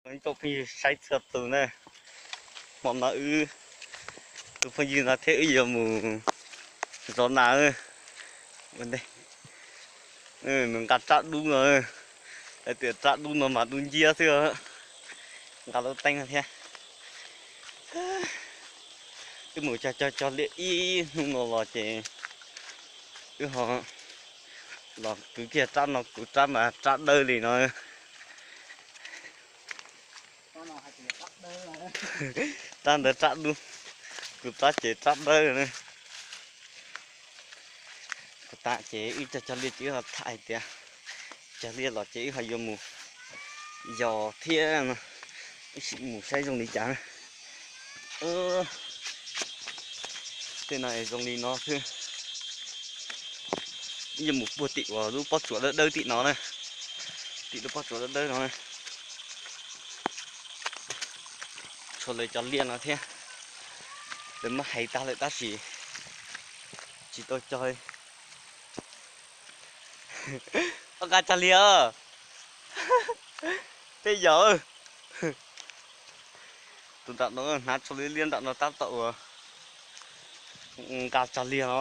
Ib tsoom phooj ywg saib txhua tus na, hmo no wb tus phooj ywg no thiab wb yuav mus zov nas. Ua ntej, nws nqa rab dub no, hais tias rab dub no mas dub nciab xwb, nqa lub teeb no thiab. Wb mus cog cog cog liaj ib hnub no los ces wb ho los kwv kiag rab no, kuv rab mas rab dawb li no. Rab ntawd rab dub, kuv rab ces rab dawb na. Kuv tas ces wb cog cog liaj ces wb ho tham hais tias cog liaj los ces wb ho yuav mus yos thiab no, wb sim mus saib zoo li cas na. Tej no zoo li no xwb. Wb yuav mus puag tim uas lub pob tsuas dawb dawb tim no na, tim lub pob tsuas dawb dawb no na. Tshuav lawv cov liaj no thiab, lawv muab hais tag lawm tab sis tsis tau cog li. Ua nqa cog liaj os. Tej yog tus nram no hnav tsho liab liab nram no tab tom uas nqa cog liaj no.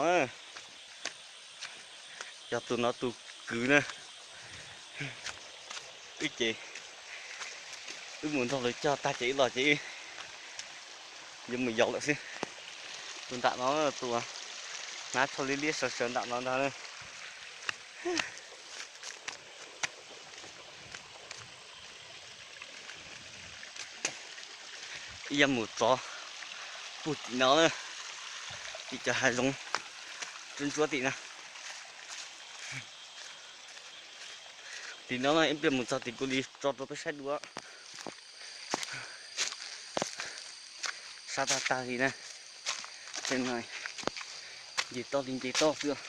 Yog tus no tus kwv na. Wb ces wb mus nrog lawv cog tag ces wb los ces wb yuav mus yos lawm xwb. Tus nram no tus hnav tsho liab liab sawv sawv nram no ntag. Ib yam mus txog puag tim no na, tim cov hav zoov ntsuab ntsuab tim na. Tim no na ib pliag mus txog tim kuv li tso rau peb saib dua. Sab tag tag li na. Tej no nce toj li nce toj xwb.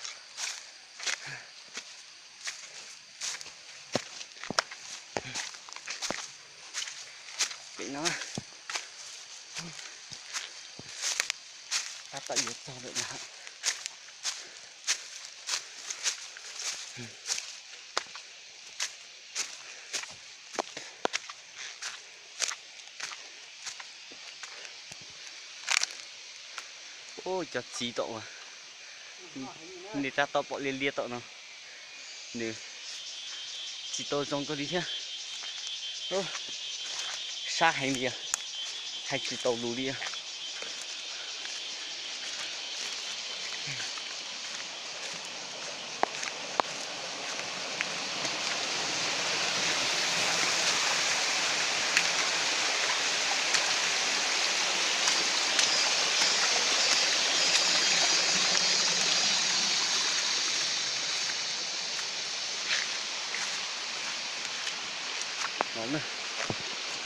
Pem no tab tom yuav txog lawm na. Ub, cov txiv tom uas nej tab tom pom liab liab tom no, nws tsis tau zoo kawg li thiab. Sab heev li, hais tsis tau lus li.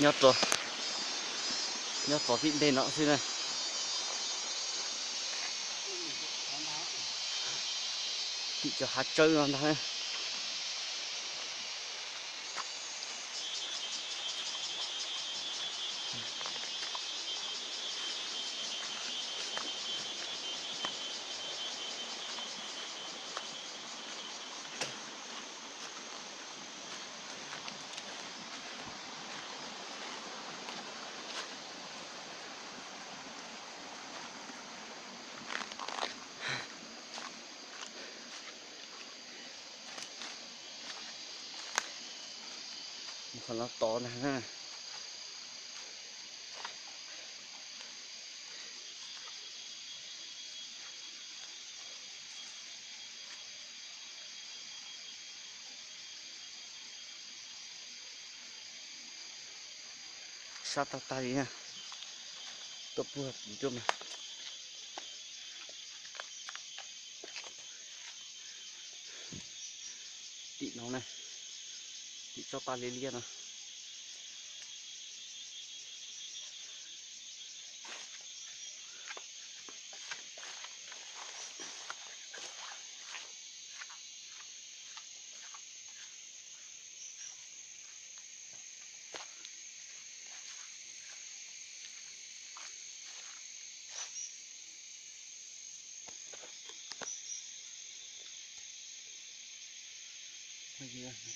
Nyob, nyob txog tim ntej no xwb na. Tim cov hav tsawb no ntag. Qhov no tod ntag na. Sab tag tag li na. Tuaj puag tid tuaj mas. Tim no na, tim tsob paj liab liab no.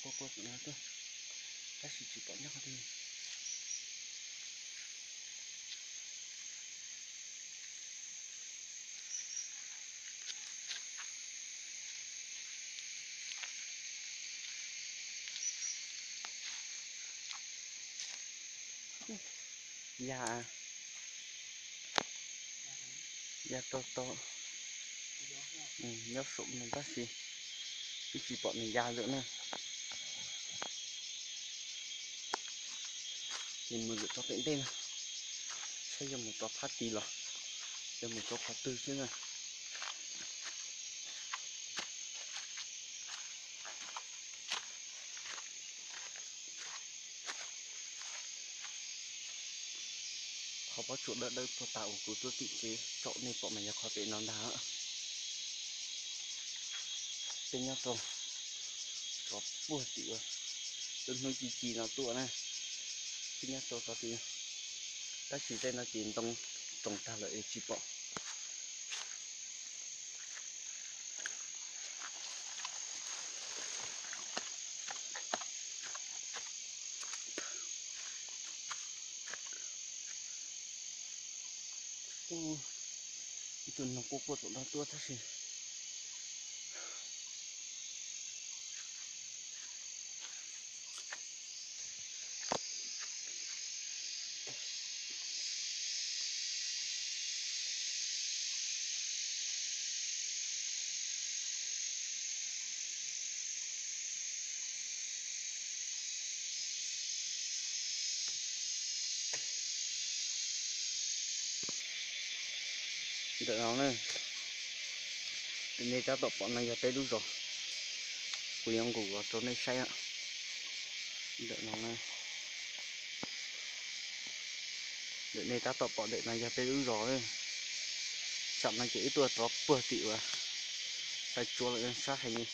Quaj quaj tim no tuaj, tab sis tsis pom nyob qhov twg. Ya, ya tau tau, nyob saum no tab sis twb tsis pom nws ya lawm na. Ces mus lawm rau pem ntej no, saib yog mus rau phab tid los yog mus rau qhov twg xwb na. Qhov pob tsuas dawb dawb puag ta uas kuv tuaj tim tsev tsom nej pom mas yog qhov pem no ntag. Peb nyob rau rov puag tim uas lub hnub ci ci no tuaj na, peb nyob rau rov tim, tab sis tej no ces ntoo tsoos tag lawm es tsis pom. Ib tug noog quaj quaj tom no tuaj tab sis Ntawm no ne, nej tab tom pom no yog peb lub zos, kuv yuav nqus los rau nej saib. Ntawm no, ntawm nej tab tom pom ntawm no yog peb lub zos. Tsam no ces wb tuaj rov puag tim uas Thaib Tsuab lawm, sab heev li.